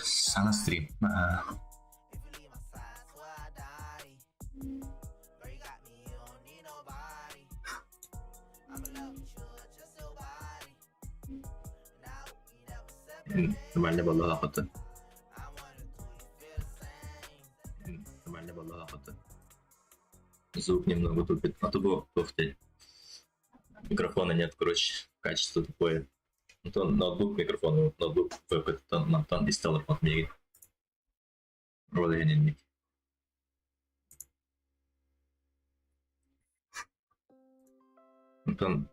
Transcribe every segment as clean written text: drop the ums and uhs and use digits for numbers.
Саҥа стрим. Нормально буолла Нормально буолла Звук немного тупит. А то бу туох диэн микрофона нет, короче, качество тупое. Онтон ноутбук микрофону, ноутбук веб-тан мантан истэ олорбот миигин. Ол иһин инник. Онтон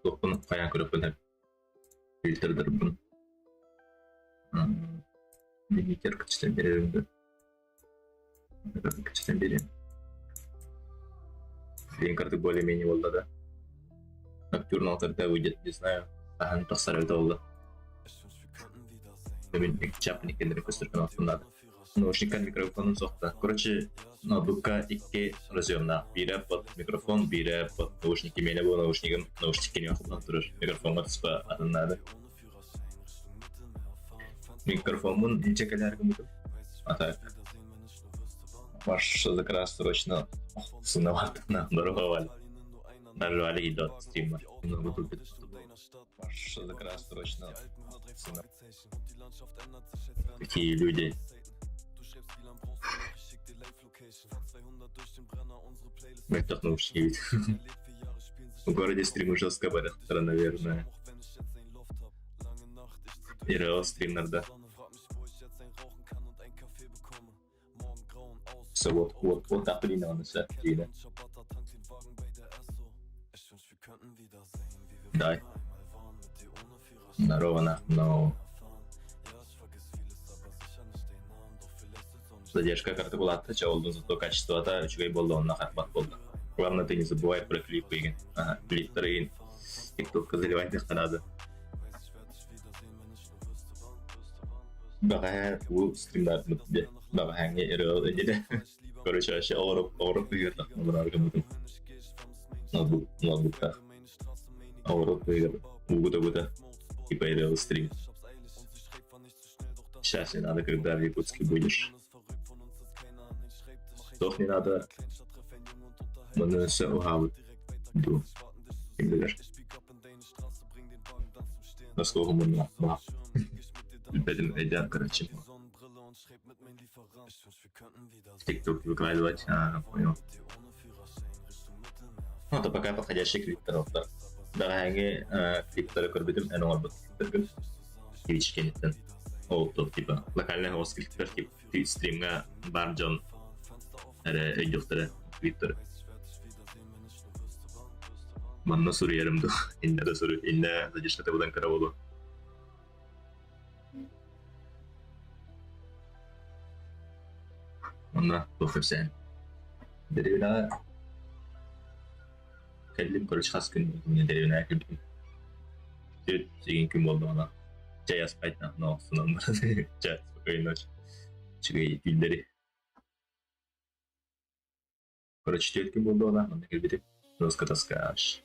туохпун хайаан көрөппүн фильтрдарбын лимитер кычтан биэрэрим да кычтан биэриэм Блин, картык более-менее буолла да. Ноктюрнал когда выйдет, не знаю. Хаһан тахсар эбитэ буолла. Мин чапник кэллэри көстөр гына надо. Наушникка микрофонун суохта. Короче, ноутбукка икки разъемнаах. Биирэ под микрофон, биирэ под наушники. Миэнэ бу наушнигым наушник кини холбонон турар. Микрофоҥҥа туспа атын наада. Микрофоммун инчэ кэлээр гыммытым. А так. Ваш закрас срочно сыноватына дорогого нажали идет стрима. Много тупит. Ваш закрас срочно Какие люди. Мөлтөх наушник В городе стримы жестко барахтара, наверное. Ирэл стримнарда. So вот, вот, вот так принял на себя. Дай. Здорово, нахуй, но... Задержка карты была ча олдун, зато качествота үчүгэй буолла онно харбат буолла. Главное, ты не забывай про клипы игин. Ага, клиптары игин. Тиктокка заливать надо. Бэҕэһээ уу стримнаатыбыт дии. Бэҕэһээҥҥи ырыа иннинэ. Короче, вообще оҕорук оҕорук быыһыгар тахсыбытар гыммытым. Ноутбук ноутбуктаах. Оҕорук быыһыгар уугута-угута типа ырыалы стрим. Сейчас не надо, когда в Якутске будешь. Туох не надо. Манна өссө уһаабыт дуу. Ким билэр. Насколько мунна Билбэтим өйдөөн короче. Тикток выкладывать, а, понял. Ну, это пока подходящий клиптер оттар. Бэҕэһээҥҥи клиптеры көрбүтүм, эн оҥорбут клиптергын. Twitch кэнниттэн. Ол то типа локальный оҕус клиптер тип стримҥа бар дьон эрэ өйдүөхтэрэ клиптер. Манна суруйарым ду, иннэ да суруй, иннэ задержката будан кыра буолуо. Онно туох кэпсээн. Дэриэбинэҕэ кэллим, короче, хас күн мин дэриэбинэҕэ кэлбитим. Түөрт сигин күн буоллаҕына, чай аспайт но охсунан баран чэ, спокойной ночи. Үчүгэй түүннэри. Короче, түөрт күн буоллаҕына, манна кэлбитим. Тоска тоскаш.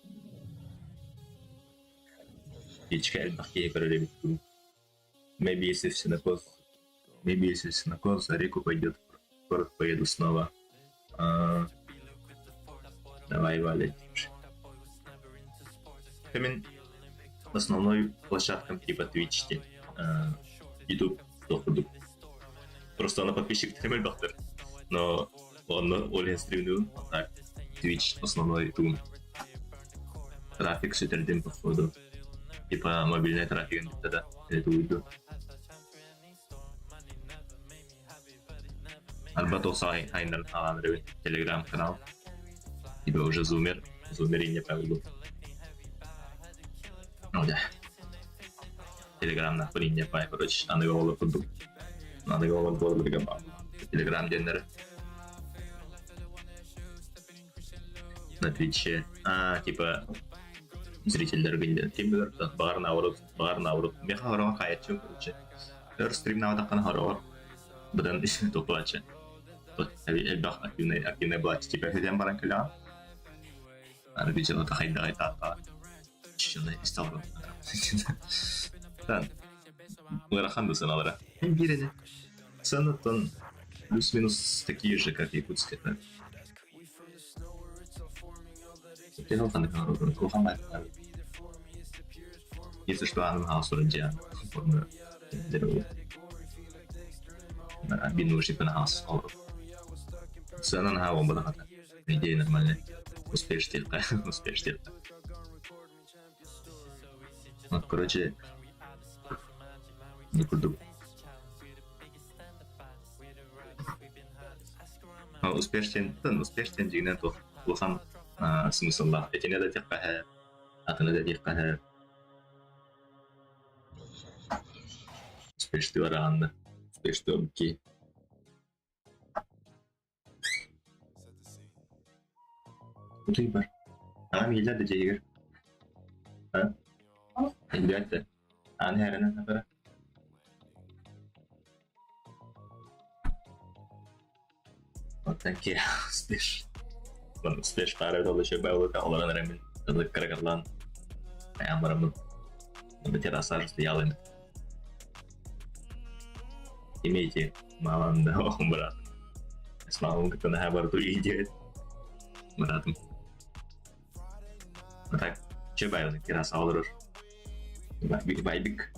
Печка элбэх киһи көрөр эбит дуу. Maybe если все на кос, maybe если все на кос, за реку пойдет, в город поеду снова. А, давай, Валя. Мин основной площадкам типа Twitch, YouTube курдук. Просто ана подписчик элбэхтэр. Но онно ол иһин стримнуун, а так Twitch основной тугум. Трафик сүтэрдим походу. Типа мобильный трафигын бүттэ да, это уйду. Арба туох хайыннарын хаалаан эрэбин. Телеграм-канал. Типа уже зумер. Зумер и не правилу. Ну да. Телеграмнаахпын инньэ пай, короче, аныгы оҕолор курдук. Аныгы оҕолор буоларга Телеграм диэннэрэ. На Твиче. А, типа зрителлэргин ким билэр баҕар наоборот, баҕар наоборот. Миэхэ хороҕор хаайаччым, короче. Өр стримнаабатаххына хороҕор быдан туппааччы. Элбэх активный активный буолааччы типа ситэн баран кэлэҕин. Аны видеота хайдаҕай тааттаҕа. Чиччаны истэҕин. Ыарахан да сыаналара. Биир ини. Цены-то плюс-минус такие же, как якутские. Если что, Сыанан аһаа буолбатах этэ. Идея нормальная. Успеешь успеешь Вот, короче, не курдук. Успешный, успешный дьиҥинэн туох улахан смысллаах. Итини да диэххэ атыны да диэххэ Успешный бараанна. Успешный окей. Утуйбар. Аҕам иһиллэр да дьиэтигэр. А? Иһиллибэт да. Ааны иһэринэн саҥара. Вот такие успеш. Успеш пара олорон эрэммин ылык кыракалаан айаан бараммын террасаар стоял Имейте маалан да быраатым. С мамам кытта наһаа барыту иһдиэбит быраатым. А так, че байбын терраса олорор. Байбик.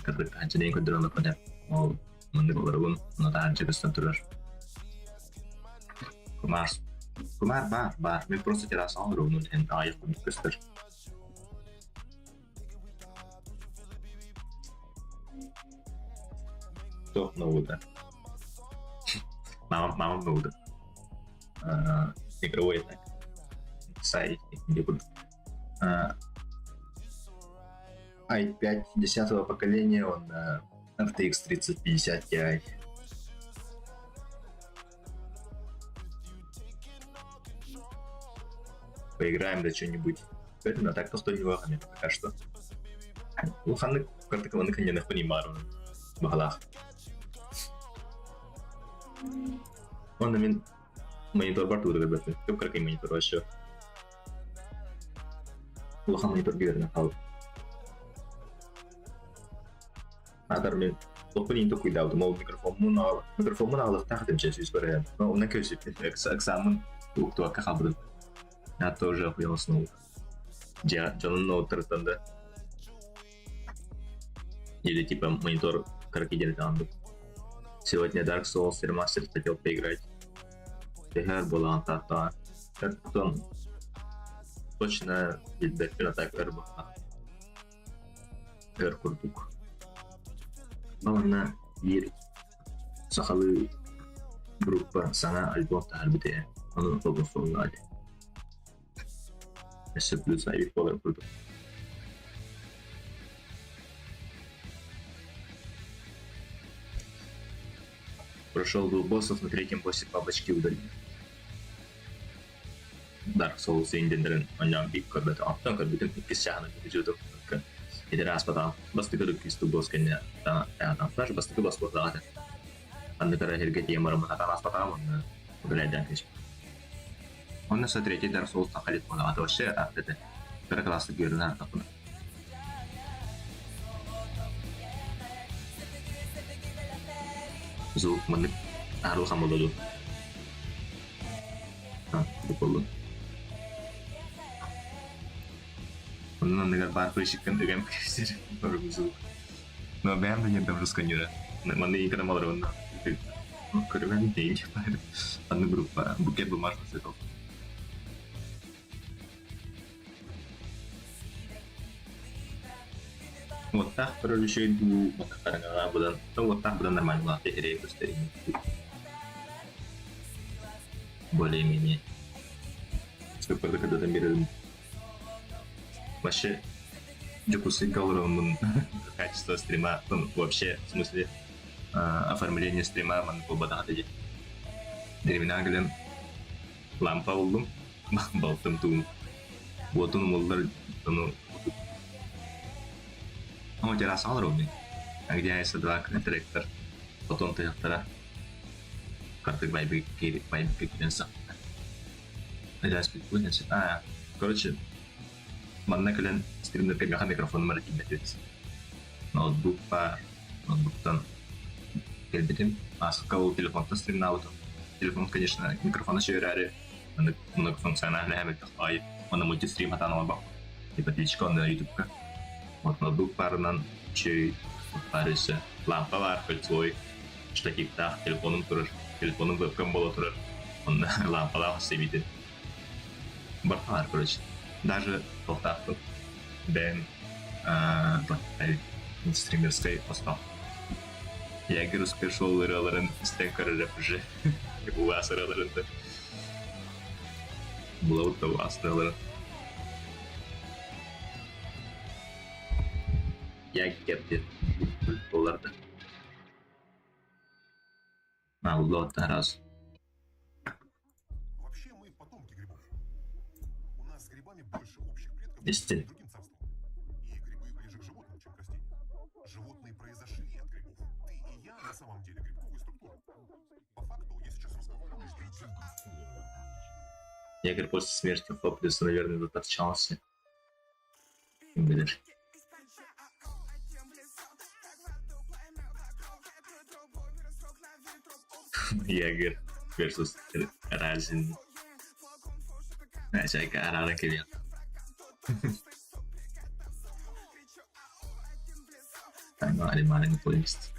Кырдык таһанча көрдөрөн олорбун Ол маннык олоробун, ону таһанча көстөн турар. Кумаар, кумаар баар, баар. Мен просто терраса олоробун, эн аҕыйах курдук көстөр. Туох ноута? Мамам, мамам ноута. Игровой так. Сайт, где буду. i5 10 поколения, он на RTX 3050 Ti. Поиграем да что-нибудь. Поэтому так то не пока что. Улаханнык картыкаланы каньянахпын имаарун баҕалаах. Онно мин мониторбар тугу да көрбөппүн. Көп монитор вообще. Улахан монитор биэринэ хаалбыт. Аатар мин тохпун иин токуйдаабытым ол микрофоммун микрофоммун аҕалыахтаах этим чэ сүүс барыһан. Но онно көрсүппүт экзамен уктуакка хаалбытым. Я тоже охуел снова. Дьонун ноуттарыттан да или типа монитор кыракый диэн Сегодня Dark Souls Remastered хотел поиграть. Тэһэр буолан тааттаҕа. Оттон точно билбэппин а так өр өр курдук. Манна биир сахалыы группа саҥа альбом таһаарбыт ээ. Ону толкуйдуохха Өссө плюс айбыт буолар курдук. Прошел двух боссов, на третьем боссе бабочки удалили. Dark Souls индендерин онньоон биир көрбөтө оттон көрбүтүм иккис чааһын бүтүтүтүм итини ааспатаҕым бастакы иккис босс кэннэ флеш бастакы босс буоллаҕа этэ ханнык эрэ сиргэ тиийэн баран сатаан ааспатаҕым онно үлэлээн кэбиспитим Онно третий Dark Souls халит буолаҕа вообще этэ кыра класстык үөрэнэ артахпына Звук маннык аарылхан буолла дуу буоллун Онон анныгар баар прищиккын ыган кэбисэр звук Но бэйэм да ньирдам русканьыра манна иикана маларыбын көрүмэн дейин Анны группа букет бумажных цветов. Уоттаах көрөр үчүгэй дуу, хараҥаҕа быдан, уоттаах быдан нормально улаатта эрэйэ көстөр ини. Более-менее. Сыппарды кырдатан биэрэрим. Вообще, Дьокуускайга олороммун качество стрима, ну, вообще, в смысле, оформление стрима маннык буолбатах этэ дии. Дэриэбинэҕэ кэлэн лампа буллум, балтым тугун уотун умуллар ону О, террасаҕа олоробун где два тректор хотон тыһахтара хартык байбыт киирэн сахта. А, короче, манна кэлэн стримнергэ миэхэ микрофонум эрэ тиийбэт эбит. Ноутбук баар, ноутбуктан кэлбитим. Ааспыкка ол телефонтан стримнаабытым. Телефон, конечно, микрофона сүөрээри многофункциональный эбит аайы уонна мультистрим хатаан оҥорбоппун. Типа Twitch-ка уонна YouTube-ка. Вот ноутбук баарынан чэй баар өссө лампа баар кольцевой штативтаах телефонум турар, телефонум вебкам буола турар, онно лампалаах сэбиитин барта короче. Даже туохтаахпын бэйэм стримерскай хостоох. Ягер успешол ырыаларын истэн көрөрө уже убаас ырыаларын да булабыт да убаас ырыаларын. Ягер диэн буолар да. Алло, Тарас. Вообще мы потомки грибов. У нас с грибами больше общих предков, Истин. чем другим царствам. И грибы ближе к животным, чем к растениям. Животные произошли от грибов. Ты и я на самом деле грибковые структуры. По факту, я сейчас разговариваю Ягер после смерти Хоплиса, наверное, доторчался. Билэр. Ягер versus Разин. Чайка арара кэлиэх. Маали плейлист.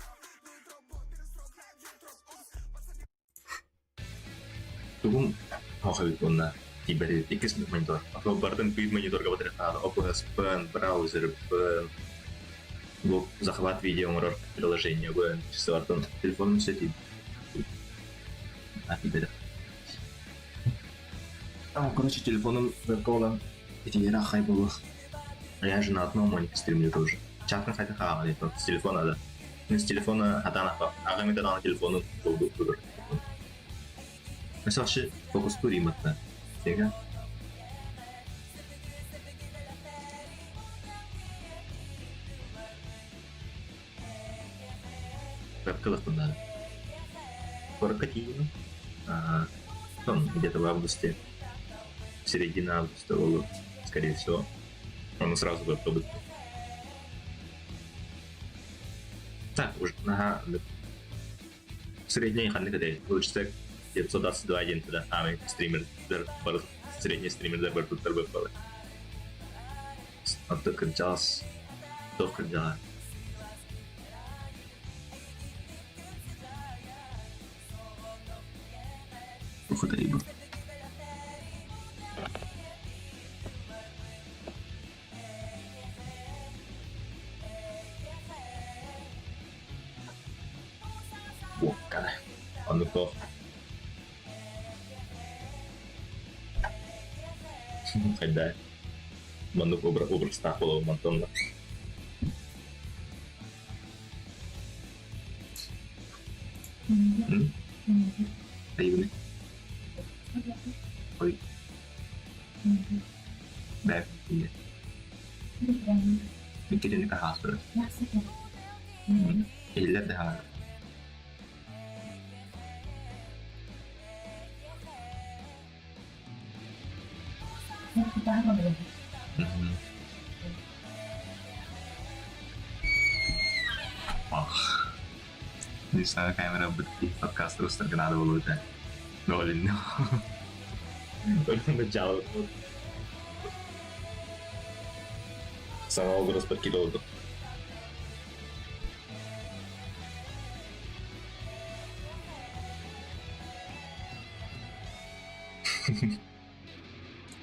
Тугун хохобит уонна тиийбэт иккис монитор. Барытын биир мониторга батарыахтаах OBS-пын, браузербын, бу захват видео оҥорор приложениебын, часовартан телефонум сетин. А тиийбэтэх. Короче, телефоном вебка итиниэрэ хай буолуох. Я же на одном монике стримлю тоже. Чатын хайта хаалан с телефона да. С телефона хатан аҕам даҕаны телефону булбут Mesela фокустуур иматта. Сега. Вебка надо. Куоракка тиийдим. Там где-то в августе, середина августа, скорее всего. Он сразу вебка будет. Так, уже наһаа средний ханнык этэй Logitech 922 диэн туда аамай стримердэр бары средний стримердэр бар туттар баппалар. Онто кырдьаҕас туох кырдьаҕа Ухудайбыт. Буокканы. Оннук туох хайда маннык образтаах буолабын мантан да. Айыбыны. Ой. Бэк. Иккитини хаастырар. Иһиллэр да хаалар. Ах. Не знаю, камера бытти подкаст устарга надо было уже. Но блин. Начало. Сама образ подкидывал.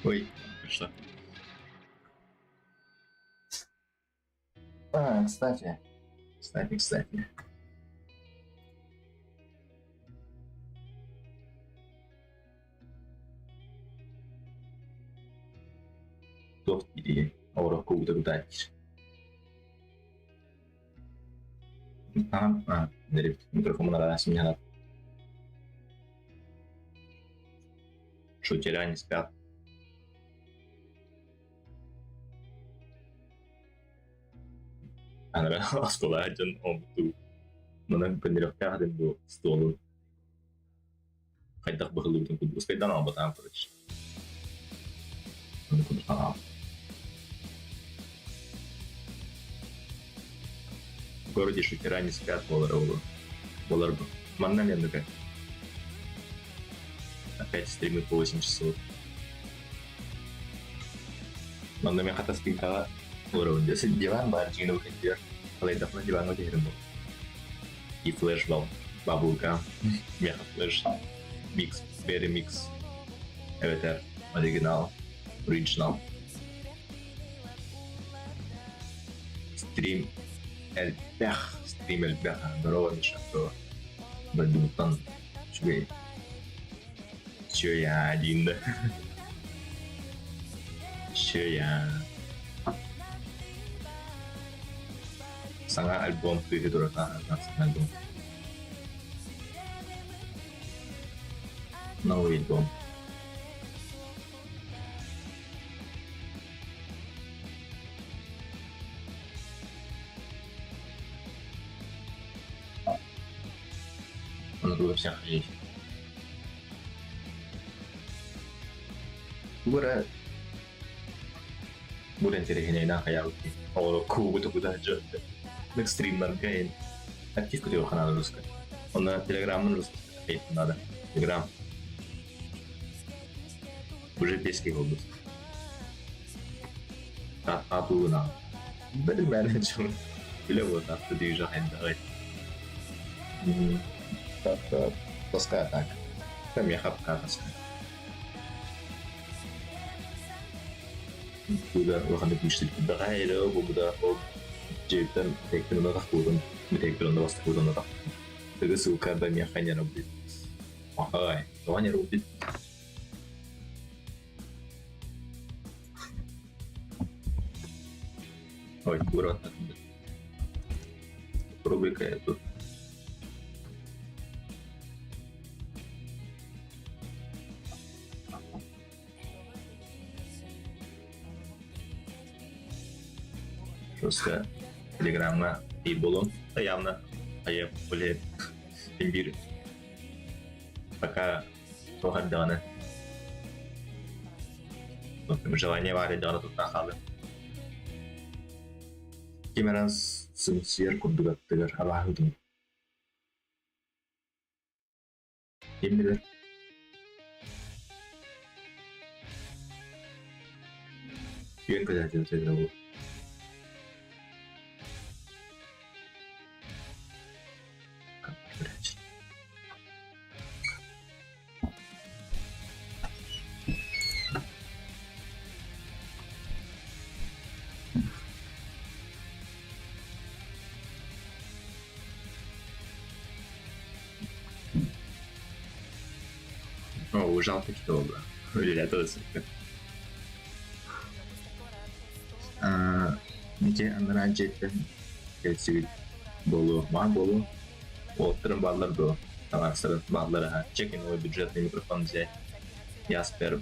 Ой, пришла. А, кстати, кстати, кстати. Туох диирий, оҕурокку уута кутааччы. А, микрофон араас миэхэ Шутера не спят. Анара оскуолаҕа дьон оҥорбуттуу. Манан көннөрүөхтээх этим бу столун. Хайдах быһыллыбытын курдук. Успейдан албатаам, короче. Ону курдук хаалаам. В городе шутера не спят буолара буолуо. Буолар бу. Манна эмиэ оннук Опять стримы по 8 часов. Манна мин хатаспыҥкаҕа олоробун дьэ диван баар дьиҥин укайдыар халайдахпына диваҥҥа түһэрим буолуо и флеш бал бабулка меха флеш микс бери микс эбэтэр оригинал original стрим элбэх стрим элбэх здорово Миша здорово дойдубуттан үчүгэй үчүгэй аа диин да үчүгэй аа Саҥа альбом тыаһы турар саҥа альбом Новый альбом Ону тугу кэпсиэххиний? Тугу эрэ бу интэриэһинэйинэн хайаабыт дии. Оҕолор куугу тукута дьон экстримнарга актив көтүөх ханаан руска. Онно телеграммын руска надо. Телеграм. Уже пески болбут. Атуына. Бер менеджер. Биле вот автодвижа хайдагай. Так, тоска так. Там я хапка тоска. Куда улаханнык күүстүрбэҕэ эрэ буолбута ол дьиэттэн бүтэйиктэн онно тахпытын бүтэйиктэн онно бастакыбытын онно тахпытым. Тыгы ссылка да миэхэ не работает. Ай, тоҕо не работает? Ой, аккуратно. Попробуй-ка я тут. Просто телеграмҥа и булун явно айа блин биир пока туох эрдэҕинэ желание баар эрдэҕинэ тутта хаалыа ким эрэ сымсыйар курдук аттыгар абааһытын ким билэр үөн көтөөччү буолуо О, жалко буолла. Үлэлээтэ да Ити анараа дьиэттэн кэлсибит буолуо, маҕан буолуо. Уолаттарым бааллар дуо? Таҥастарын бааллар аһа. Чек новый бюджетный микрофон взять. Яспер.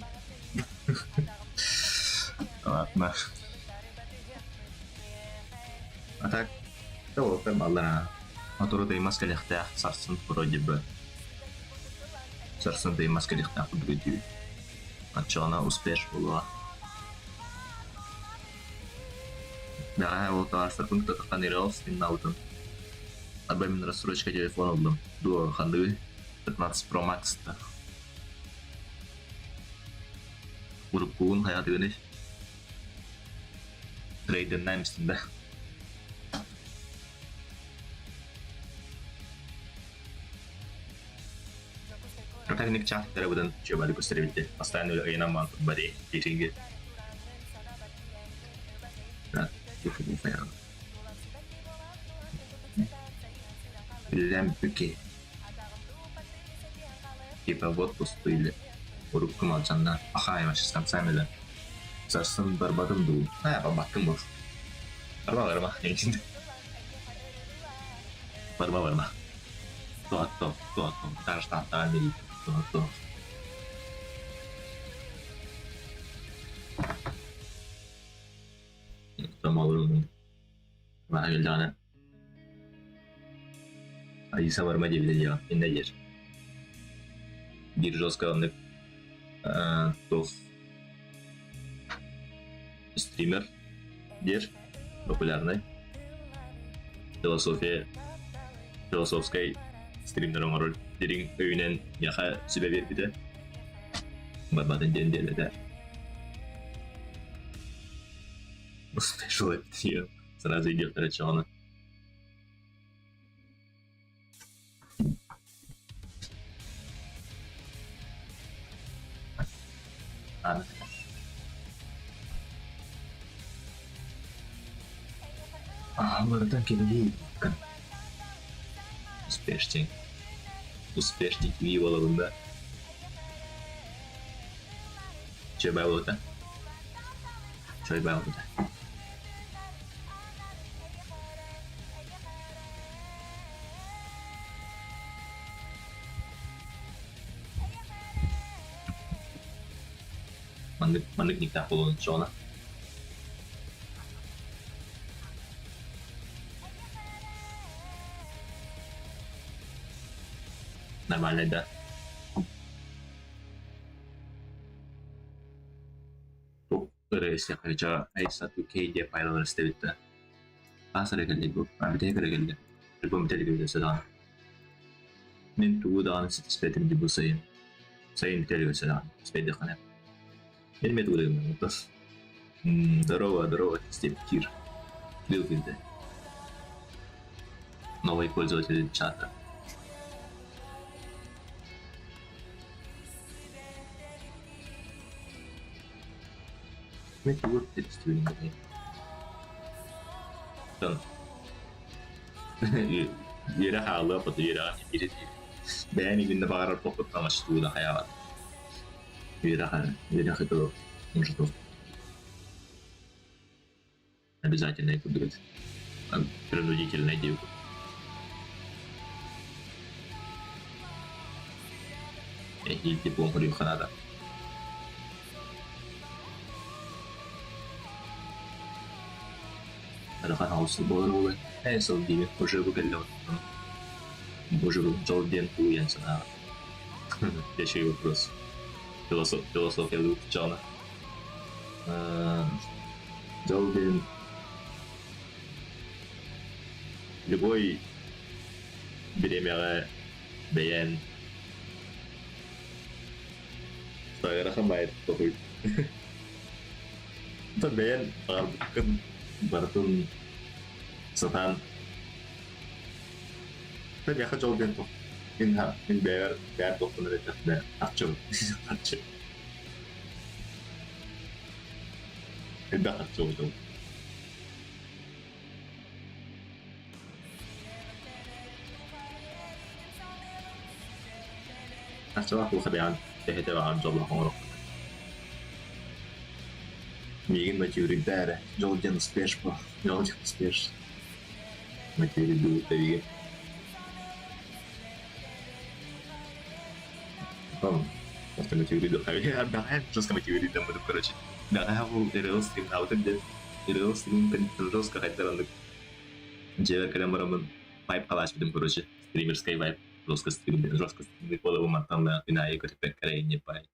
Ладно. А так, да уолаттар бааллар аһа. Мотору тыймас кэлиэхтээх сарсын вроде бы. Сарсын тыймас кэлиэхтээх курдук өйдүүбүн. Оччоҕуна успеш буолуоҕа. Бэҕэһээ ол табаарыстарбын кытта таххан Реал стримнаабытым. Арба мин рассрочка телефон ыллым. Дуо, ханныгый? 15 Pro Max-та. Уруккугун хайаатыгыный? Трейдиннээн истим да. Противник чааттара быдан чөбады көстөрбүттэ. Постоянно ыйынан маан турбари тириги. Үлэлээн бүппүт киһи. Типа в отпуск или урукку алдьанна ахаайма с концами да сарсын барбатым дуу аа барбаккын буол барма барма барма барма туһатто туһатто таажтааттаан дири туһатто Тамалын Наһаа Айыса барма диэбитэ диэҕин иннэ диир. Биир жестко оннук туох стример диир популярный философия философскай стримнэр оҥорор дириҥ өйүнэн миэхэ сүбэ биэрбитэ барбатын диэн диэн этэ. Сразу идет рачона. Барытын кинилии Успешный. Успешный киви буолабын да. Чөй буолута. Чөй буолута. Маннык маннык никтаах буолуон чоҕуна. Нормальный да. Ырыа истэххэ Айса 2K диэн файлалар истэбит да хаас эрэ кэллэ бу бүтэһик эрэ кэллэ альбом бүтэһик өссө даҕаны мин тугу даҕаны ситиспэтим дии бу сайын сайын бүтэһик өссө даҕаны испэйдэххинэ мин эмиэ тугу да гыммаппын здорово здорово Степ Кир Кирилл новый пользователь чата. Мен тугу истибин Үөрэ хаалыа хоту үөрэҕэ биир бэйэм игиннэ баҕарар попуттан ачтуу да хайаабат. Үөрэх үөрэх это может обязательно курдук принудительный диэбит. Эһиил диплом хоруйуохха наада. Ыарахан аҕыс буолар буолуой? Ээ, сыл диибин, уже бу кэллэ Уже бу дьол диэн тууйан санааҕа. Еще вопрос. Философия чаҕына. Дьол диэн любой бириэмэҕэ бэйээн ыарахан баайы толкуй. Оттон бэйэн баҕарбыккын барытын сатаан миэхэ дьол диэн туох мин мин бэйэбэр бэйэм туохпун эрэ эттэхпинэ харчым харчы элбэх харчы дьол. Харчылаах туохха бэйэҕин тэһитэ баҕар дьоллоох оҥоруоххун. Миигин мотивируйда эрэ, дьол диэн успеш буо, дьол диэн успеш. Мотивируйдуу эбиги. Потом мотивируйду бэҕэһээ жестко мотивируйдаммытым короче. Бэҕэһээ ол РЛ стримнаабытым диэн РЛ стрим жестко хайдар оннук дьиэбэр кэлэн бараммын вайп халаачпытым короче стримерскай вайп жестко стрим жестко стримник буолабын мантан да күн аайы көтүппэккэ эрэ инниппай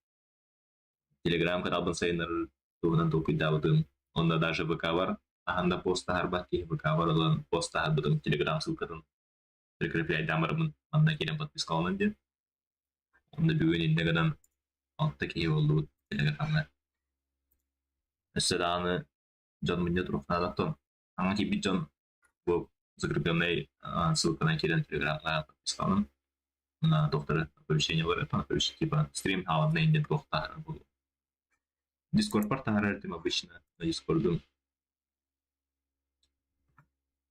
Телеграм-каналбын сайыннарар туһунан толкуйдаабытым. Онно даже ВК-бар хаһан да пост таһаарбат киһи ВК-бар ылан пост таһаарбытым Телеграм ссылкатын прикрепляйдаан барабын манна киирэн подпискаланан диэн. Онно бүгүн иннэ гынан алта киһи буоллубут Телеграмҥа. Өссө даҕаны дьон мунньа туруохтаатахтон аҥа киирбит дьон бу закрепленный ссылканан киирэн Телеграмҥа подпискаланан на доктора оповещение бар типа стрим хааланна диэн туохтаахтар буолуо. Дискордпар таһаарар этим обычно на Дискордум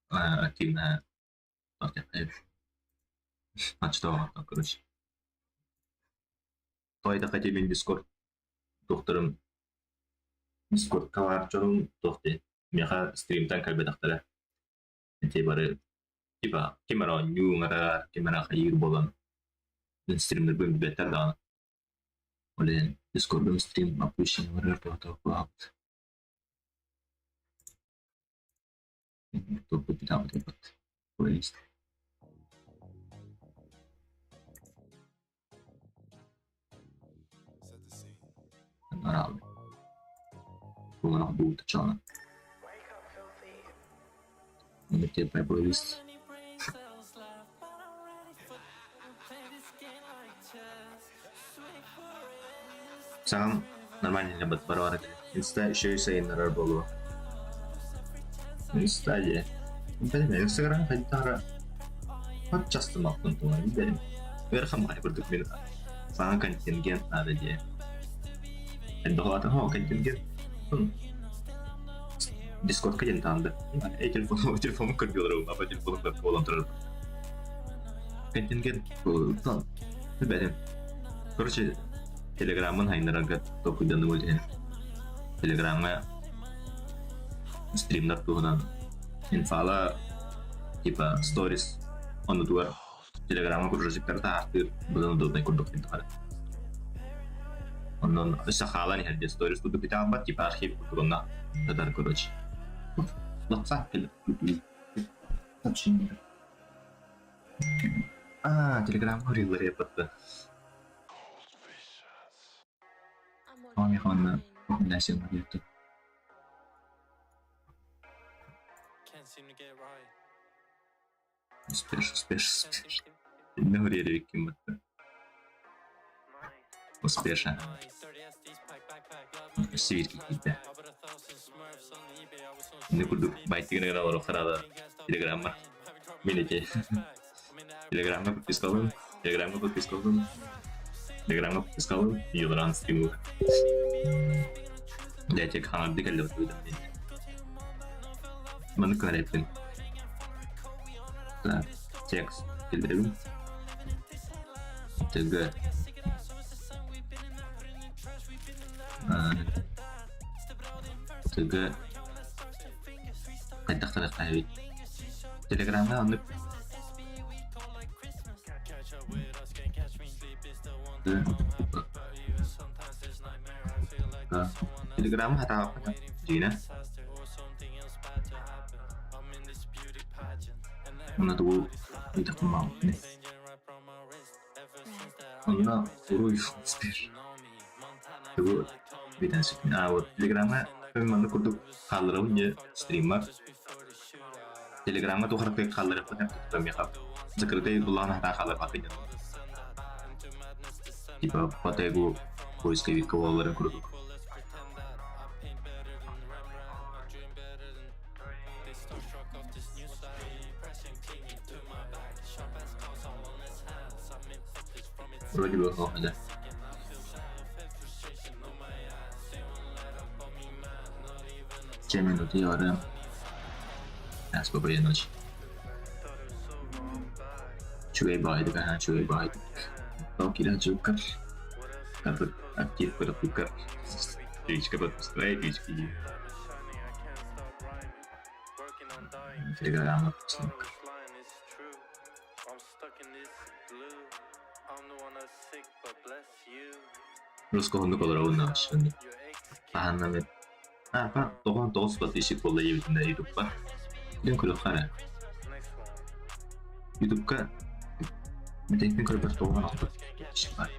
активно. Оччотооҕуттан короче. Тоҕо диэтэххэ ити мин Дискорд туохтарым Дискордка баар дьонум туох диэн миэхэ стримтан кэлбэтэхтэрэ. Ити бары типа ким эрэ оонньуу ыҥырар, ким эрэ хайыыр буолан мин стримнэрбин билбэттэр даҕаны. Ол иһин Дискордум стрим опущениеларыгар туһатыахпыт. Плейлист. Плейлист. Саҥам нормально бары Инста еще и сайыннарар буолуо. Инста дии. Билимэ, Инстаграм хайдах эрэ часто махтан туһунан билбэтим. Ыарахан баҕайы курдук мин саҥа контингент наада дии. Элбэх улаатан контингент Дискордка диэн таанды. Телефон телефону көрдүлэр апа телефону көрүп буолан турар. Контингент билбэтим. Короче, Телеграммын хайыннарарга толкуйданным ол иһин. Телеграмҥа стримнар туһунан инфала типа сторис оннутугар Телеграмҥа кружочектары таһаартыыр быдан удобнай курдук диэн Онон өссө хаалан иһэр диэн сторис курдук итаалбат типа архив курдук онно татар короче. WhatsApp А, Телеграмҥа риллары ыппыттар. Михайловна Успеш, успеш, успеш. Успеша. Сибирь киирдэ. Ини курдук байтыгын гына олорохтор телеграмма. Мин ити Телеграмҥа подпискалыым, Телеграмҥа подпискалыым, Телеграмҥа подпискалыым, Юлран стримур. Дядя хаҥарды кэллэ Маны көрөппүн. Так, текст киллэрэбин. ТГ. ТГ хайдах эбит Телеграмҥа оннук Телеграмы хатаабаппын дьиҥинэ Онно тугу ыйдахпын баҕарбаппын Онно уруй тугу бүтэн сүтүн аа вот Телеграмҥа маннык курдук хаалларабын дьэ стриммар Телеграмҥа туох эрэ хаалларыахпын миэхэ закрытый буллаҕына хатаан хаалларбаппын диэн типа по тегу поисковикка буолалларын курдук Вроде бы да. 7 минут и РМ. Спокойной ночи. Үчүгэй баҕайытык аһаа үчүгэй баҕайытык. Ол киирэн чууккар актив көрөппүккэр речка подпускай речки Телеграмма подписник. Русского олоробун наҕашшын. Хаһан эмит тоҕус подписчик буолла диэбитинэ Ютубка. Дьон көрүөххэ эрэ. Ютубка бүтэһикпин көрбөр 96 подписчик баар.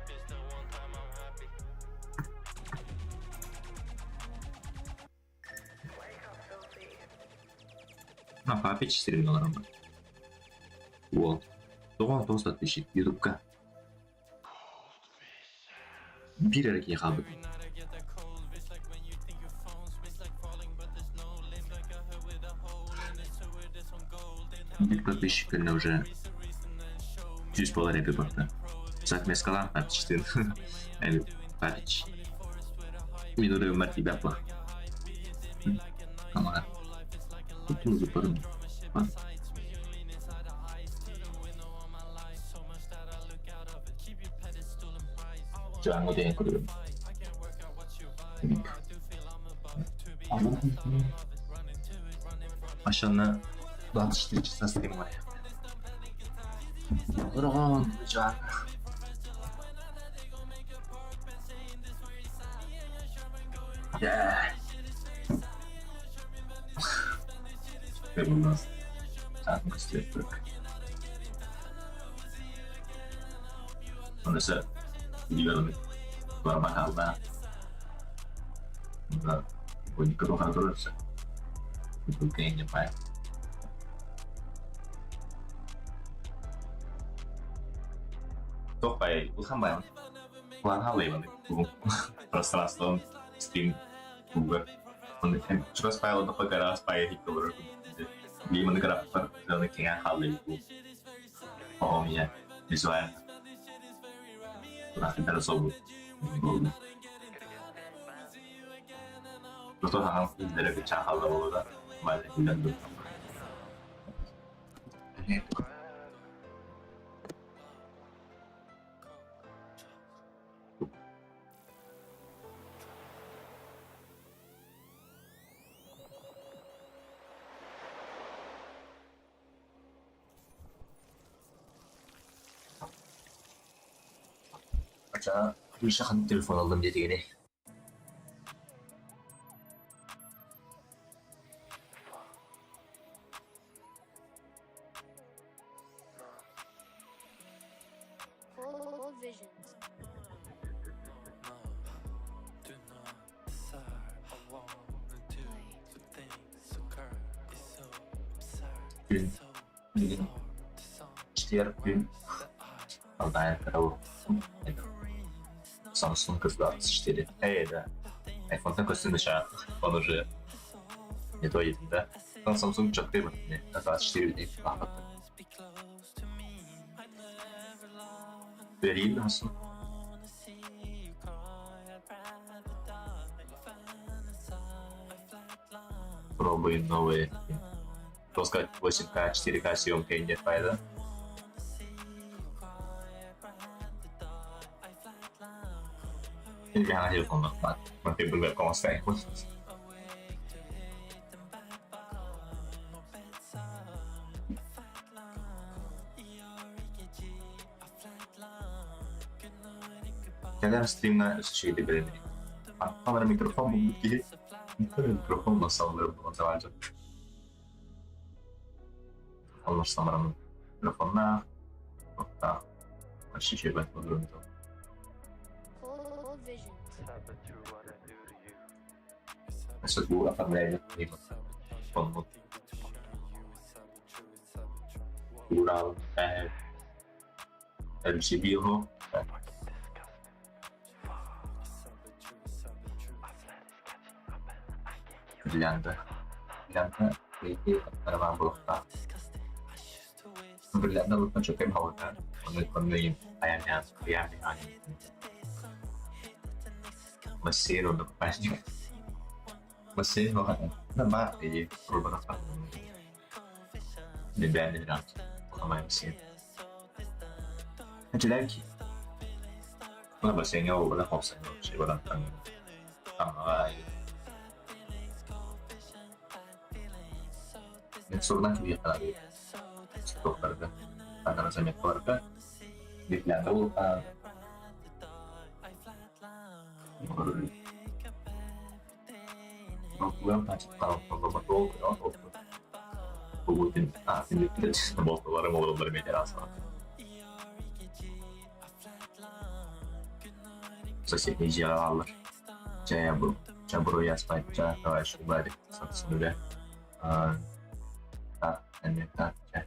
А, папич сирин олороммут. Уол. 99 подписчик Ютубка. Биир эрэ киһи хаалбыт. Биир подписчик кэннэ уже 100 буолар эбит барда. Сак мескалаан папичтыын. Папич. Мин уровень тебя по. Камара. Тут музыка. Машина 24 часа стримая. Пространством стрим куга. Чугас файлы гараас Телефон алдым диэтигини. Cold visions. Күн билигин четверг күн Алтайын карау. Samsung S24. Эй, да. iPhone такой сын он уже не то един, да? Там Samsung 4, не, S24 не, Берин. Пробуем новые. Хотел сказать 8К, 4К съемка и нет файла. Я телефон на констай. Когда стримна өсөшөйдө беремин. Камера микрофон бу киһи. Микрофон масалары булан Микрофонна. Cold visions. Микрофон. Урал, LCD ho. Бриллианты. Бриллианты. Нормально было. Бриллианты вот начал кем хавата. Он он ayamnya ayamnya mesin untuk pasti mesin nama di beberapa di band di sama mesin. Jadi wala mesinnya wala kosong sih wala tang tang Surna lagi keluarga antara sama keluarga di tahu Соседний дьявол. Чабру. Чабру я спать, товарищ Барри, собственно, да, чай.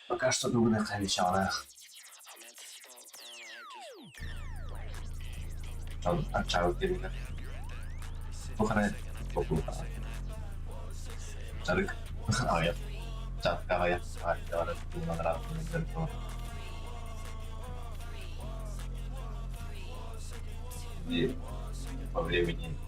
Пока что думаю, обещала. Чао, Бухара, Бухара. Чарык. А, я. Чаккая, И по времени.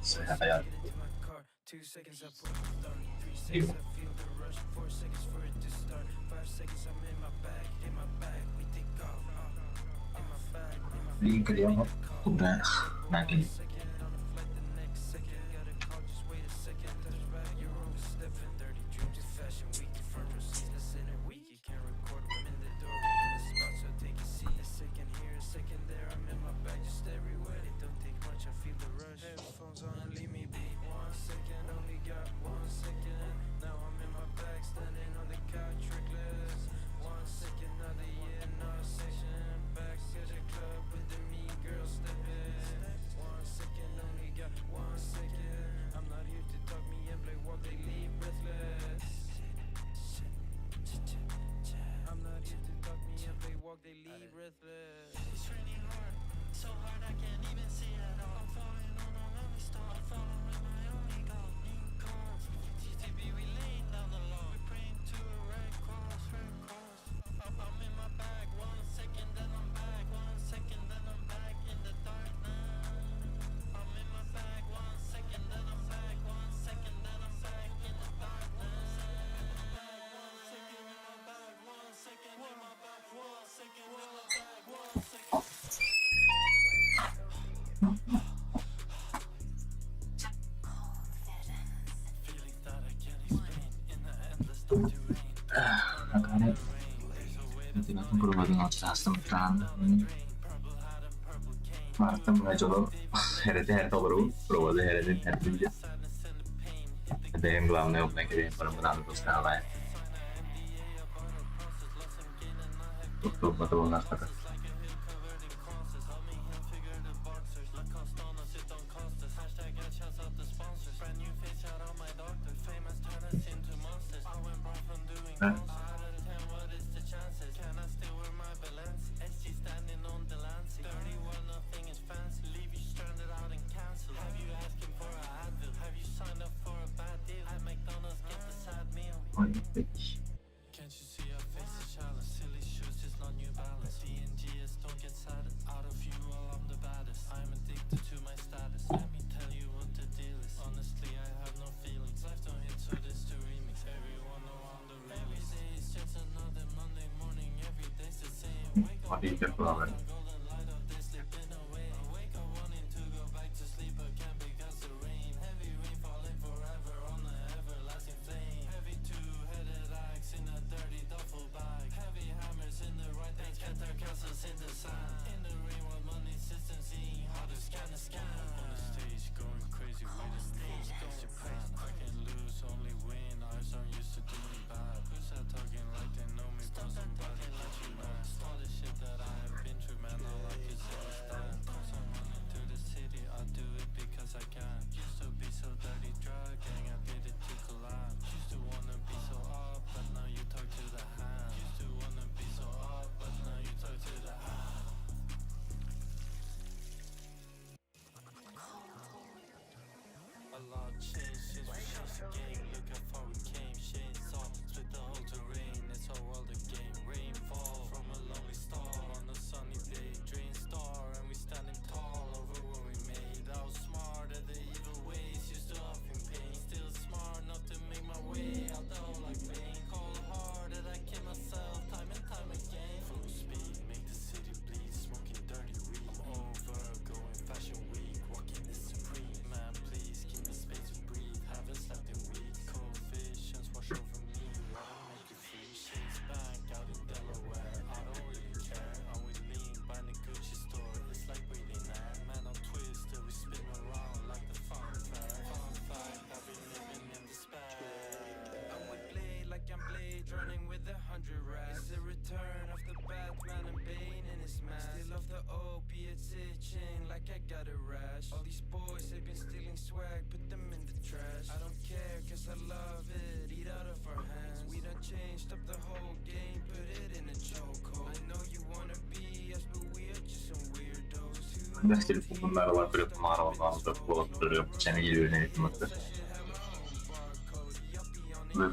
Куда начали?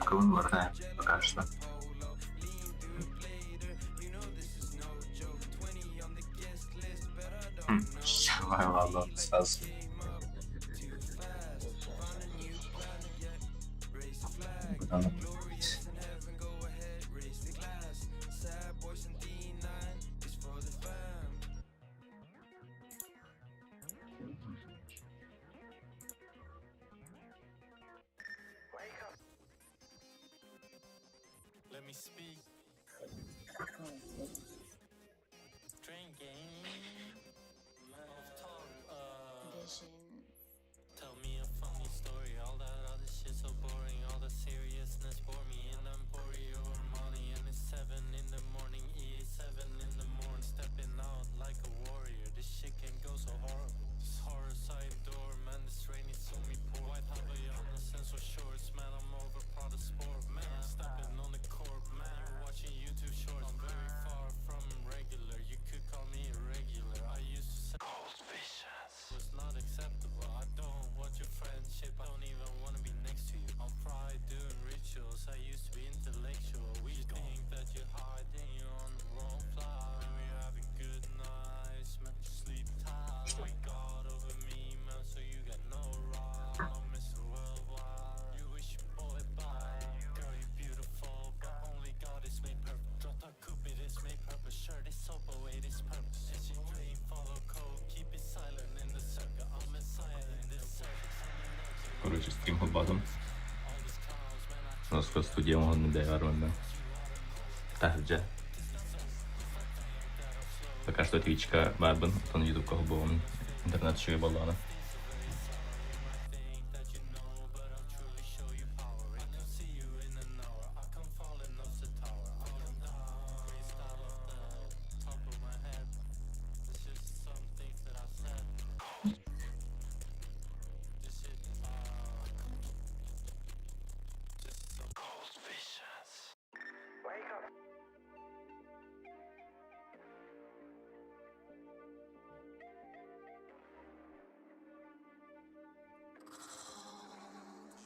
Главное, Пока что. Ладно, сразу. Короче, стрим холбоотум. Москва студия оҥоһуннум бэйэҕэр уонна таһырдьа. Пока что Twitchка баарбын, оттон Ютубка холбуоҕум интернет үчүгэй буоллаҕына.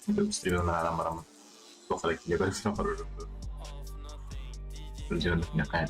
Стримҥэ ааҕан бараммын туох эрэ киинэ көрсөн олорорум дуу Сылдьан Туох киинэ хайа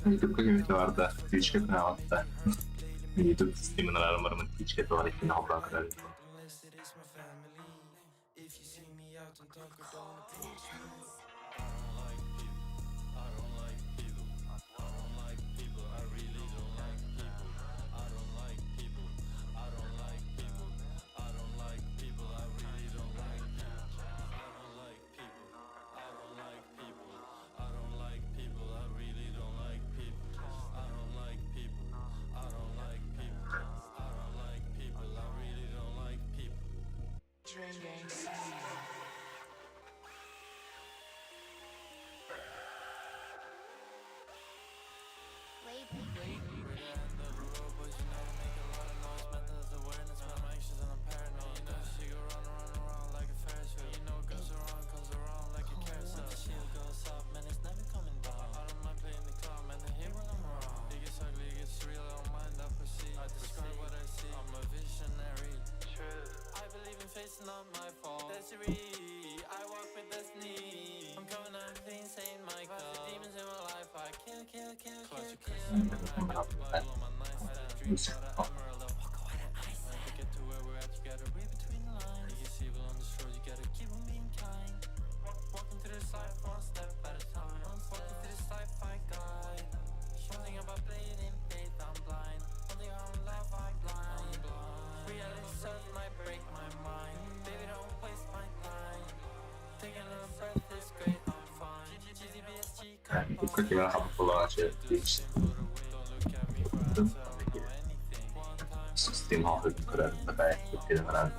Ютубка кемите бар да, Twitch'ке каналда. Ютуб стримин арааран Twitch'ке туар иккини холбоон көрөр. Ютубка кемере хаппылаачы Twitch стрим көрөр батай күттен баран.